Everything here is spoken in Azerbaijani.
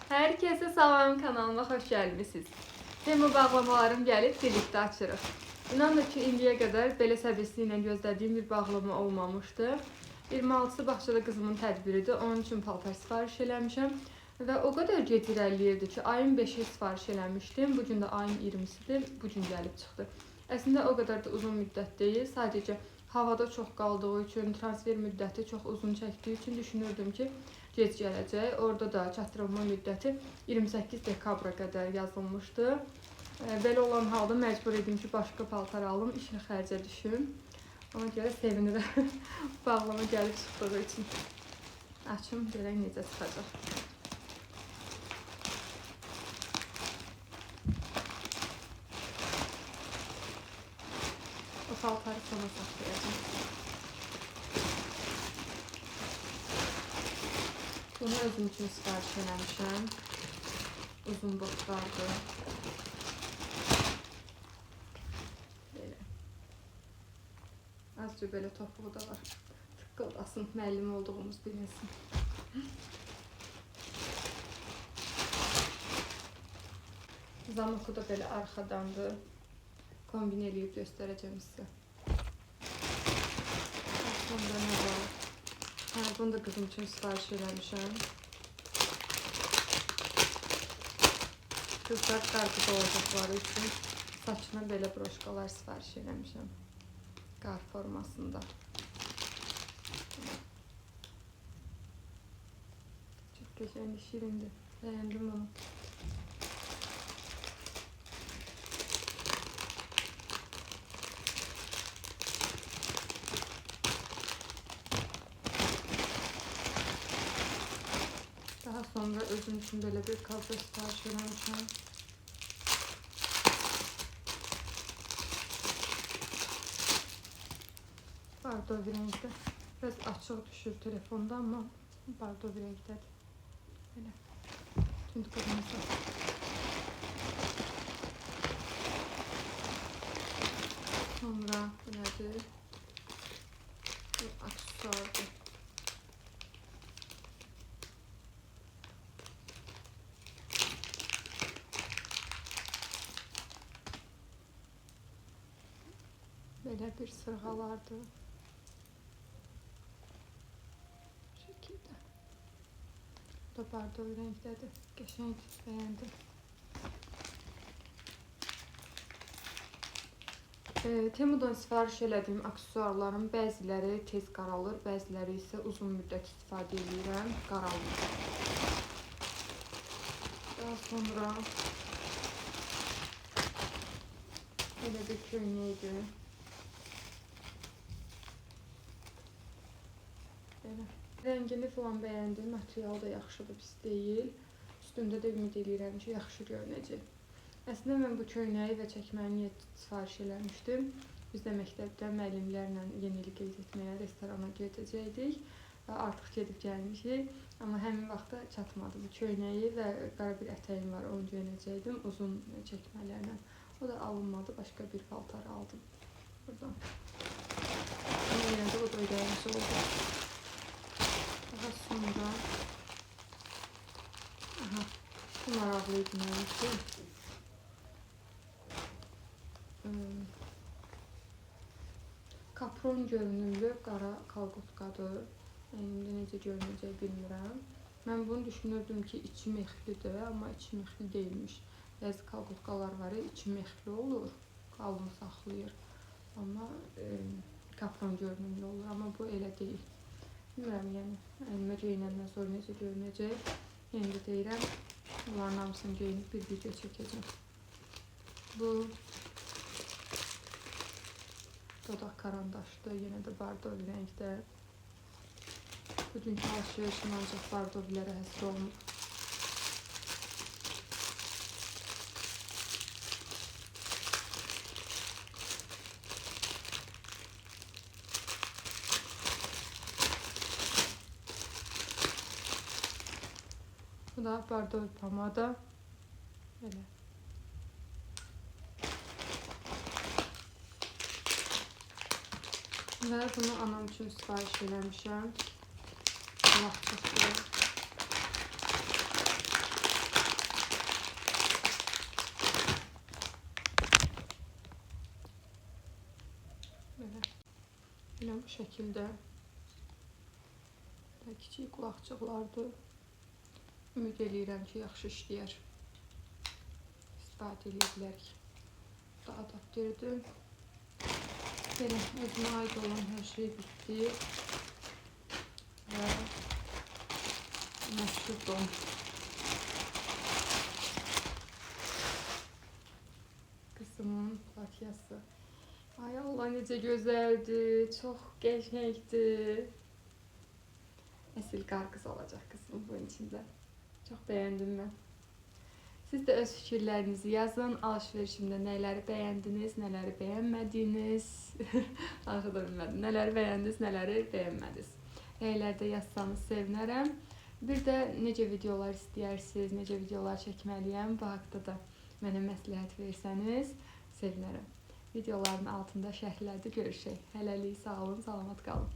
Herkese salam, kanalıma hoş gelmişsiniz. Temu bağlamalarım gəlib, birlikdə açırıq. İnanın ki, indiyə qədər belə səbirsizliklə gözlədiyim bir bağlama olmamışdı. 26-sı bağçada qızımın tədbiridir. Onun üçün paltar sifariş eləmişəm. Və o qədər gec irəliləyirdi ki, ayın 5-i sifariş eləmişdim. Bu gün də ayın 20-sidir. Bu gün gəlib çıxdı. Əslində o qədər də uzun müddət deyil. Sadəcə havada çox qaldığı üçün, transfer müddəti çox uzun çəkdiyi üçün düşünürdüm ki, gec gələcək. Orada da çatdırılma müddəti 28 dekabra qədər yazılmışdı. Belə olan halda məcbur idim ki, başqa paltar alım, işə xərcə düşüm. Ona görə sevinirəm bağlama gəlib çıxdığı üçün. Açım, görək necə çıxacaq. O paltarı sona saxlayacağım. Bunu özüm üçün sifariş eləmişəm. Uzun botlardır. Belə. Azca belə topuğu da var. Tıqqıldasın, müəllim olduğumuz bilinsin. Zamoku da belə arxadandır. Kombin eləyib göstərəcəm sizə. Sonra nə var? Hə, bunu da qızım üçün sifariş eləmişəm. Qızlar qarpız olacaqları üçün saçına belə broşkalar sifariş eləmişəm. Qar formasında. Çox qəşəng, şirindir. Bəyəndim bunu. Daha sonra özüm üçün belə bir kalça sifariş eləmişəm. Bordo rəngdə. Biraz açıq düşür telefonda, amma bordo rəngdədir. Belə. Tünd qırmızı. Sonra bu nədir? Bu aksesuardır. Belə bir sırğalardır. Bu şəkildə. Bu da bordo rəngdədir. Qəşəng, bəyəndim. Temudan sifariş elədiyim aksesuarların bəziləri tez qaralır, bəziləri isə uzun müddət istifadə eləyirəm, qaralmır. Daha sonra belə bir köynək idi. Belə. Rəngini falan bəyəndim, material da yaxşıdır, pis deyil. Üstümdə də ümid eləyirəm ki, yaxşı görünəcək. Əslində mən bu köynəyi və çəkməni niyə sifariş eləmişdim? Biz də məktəbdə müəllimlərlə yeni ili qeyd etməyə restorana gedəcəkdik. Artıq gedib gəlmişik. Amma həmin vaxtda çatmadı bu köynəyi və qara bir ətəyim var, onu geyinəcəkdim uzun çəkmələrlə. O da alınmadı, başqa bir paltar aldım buradan. Amma yenə də o da ödəniş oldu. Daha sonra aha, bu maraqlı idi mənim üçün. Kapron görünümlü qara kalqotkadır. Əynimdə necə görünəcək bilmirəm. Mən bunu düşünürdüm ki, içi mexlidir, amma içi mexli deyilmiş. Bəzi kalqotkalar var, içi mexli olur, qalın saxlayır. Amma kapron görünümlü olur, amma bu elə deyil. Bilmirəm, yəni, əynimə geyinəndən sonra necə görünəcək. Yenə də deyirəm, bunların hamısını geyinib bir video çəkəcəm. Bu dodaq karandaşdır, yenə də bordo rəngdə. Bugünkü alışverişim ancaq bordovilərə həsr olunub. Bu da bordo pomada. Belə. Və bunu anam üçün sifariş eləmişəm. Qulaqçıqdır. Bu şəkildə. Belə kiçik qulaqcıqlardır. Ümid eləyirəm ki, yaxşı işləyər. İstifadə eləyə bilərik. Bu da adapterdir. Belə özümə aid olan hər şey bitdi. Və məşhur don. Qızımın platyası. Ay Allah, necə gözəldir. Çox qəşəngdir. Əsl qar qız olacaq qızım bunun içində. Çox bəyəndim mən. Siz də öz fikirlərinizi yazın. Alışverişimdə nələri bəyəndiniz, nələri bəyənmədiniz. Danışa da bilmədim. Nələri bəyəndiniz, nələri bəyənmədiniz. Rəylərdə yazsanız sevinərəm. Bir də necə videolar istəyirsiniz, necə videolar çəkməliyəm, bu haqda da mənə məsləhət versəniz sevinərəm. Videoların altında şərhlərdə görüşək. Hələlik sağ olun, salamat qalın.